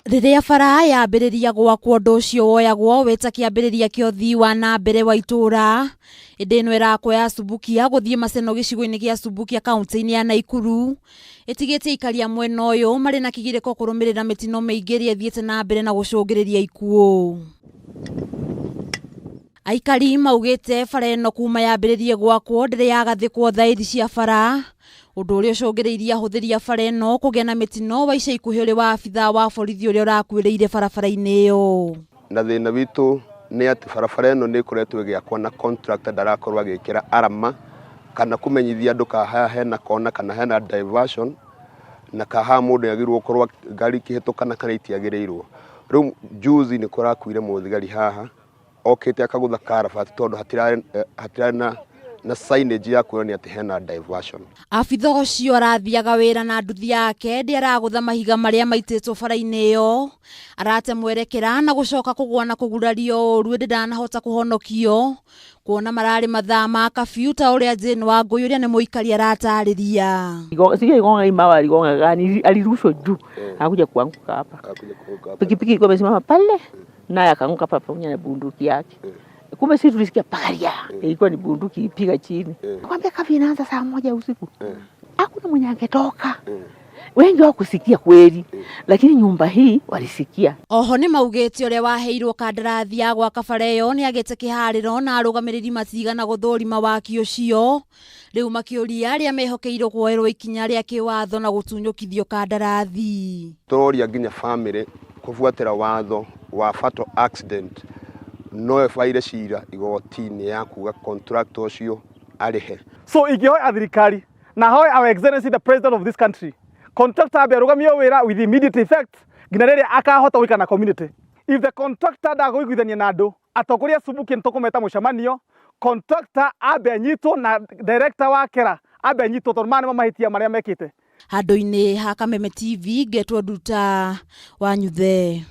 Rĩrĩa bara yambĩrĩria gwakwo, ũndũ ũcio woyagwo wĩ ta kĩambĩrĩria kĩa ũthii wa na mbere wa itũũra. Ĩndĩ ĩno ĩrakwo ya Subukia gũthiĩ Maseno gĩcigo-inĩ gĩa Subukia kaunti-inĩ ya Naikuru ĩtigĩtie aikari a mwena ũyũ marĩ na kĩgirĩko kũrũmĩrĩra mĩtino mĩingĩ ĩrĩa ĩthiĩte na mbere na gũcũngĩrĩria ikuũ. Aikari maugĩte bara ĩno kuma yambĩrĩrie gwakwo ndĩrĩ yagathĩkwo thaĩri cia bara, ũndũ ũrĩa ũcũngĩrĩirie ahũthĩri a bara ĩno kũgĩa na mĩtino wa ica ikuhĩ ũrĩ wa abithaa wa borithi ũrĩa ũrakuĩrĩire barabara-inĩ ĩyo. Na thĩna witũ nĩ atĩ barabara ĩno nĩ ĩkoretwo ĩgĩakwo na contractor ndarakorwo agĩkĩra arama kana kũmenyithia andũ kana haha hena kona kana hena diversion na kana haha mũndũ nĩagĩrĩirwo gũkorwo ngari ikĩhĩtũka kana itiagĩrĩirwo. Rĩu juzi nĩ kũrakuire mũthigari haha okĩte akagũtha karabati tondũ hatirarĩ na signage ya kuonania atĩ hena diversion. Abitha ũcio arathiaga wĩra na nduthi yake ndĩ aragũtha mahiga marĩa maitĩtwo bara-inĩ ĩyo, arate mwerekera na gũcoka kũgũa na kũgurario ũru, ĩndĩ ndanahota kũhonokio kuona mararĩ mathaa ma kabiu ta ũrĩa Jane Wangũi ũrĩa nĩ mũikari aratarĩria. Sijui aligonga hii mawe, aligonga gani, alirushwa juu, akakuja kuanguka hapa. Pikipiki ilikuwa imesimama pale, naye akaanguka hapa pamoja na bunduki yake. Kumbe sisi tulisikia pagaria, ilikuwa ni bunduki ipiga chini. Nakwambia curfew inaanza saa 1 usiku, hakuna mwenye angetoka. Wengi hawakusikia kweli, lakini nyumba hii walisikia. Oho nĩ maugĩte ũrĩa waheirwo kandarathi ya gwaka bara ĩyo nĩ agĩte kĩharĩro na arũgamĩrĩri matigana gũthũrima waki ũcio, rĩu makĩũria arĩa mehokeirwo kuoerwo ikinya rĩa kĩwatho na gũtunyũkithio kandarathi. Tũroria nginya family kũbuatĩra watho wa fatal accident no ĩbaire cira igoti-inĩ ya kuga contractor ũcio arĩhe. So ingĩhoya thirikari na hoe Our Excellency the President of this country, contractor ambe arũgamio wĩra with immediate effect nginya rĩrĩa akahota gũikara na community. If the contractor ndakũiguithania na andũ, atongoria a Subukia nĩ tũkũmeta mũcemanio, contractor ambe anyitwo na director wa KERA ambe anyitwo tondũ maya nĩmo mahĩtia marĩa mekĩte. Handũ-inĩ ha Kameme TV, ngetwo Nduta wa Nyuthe.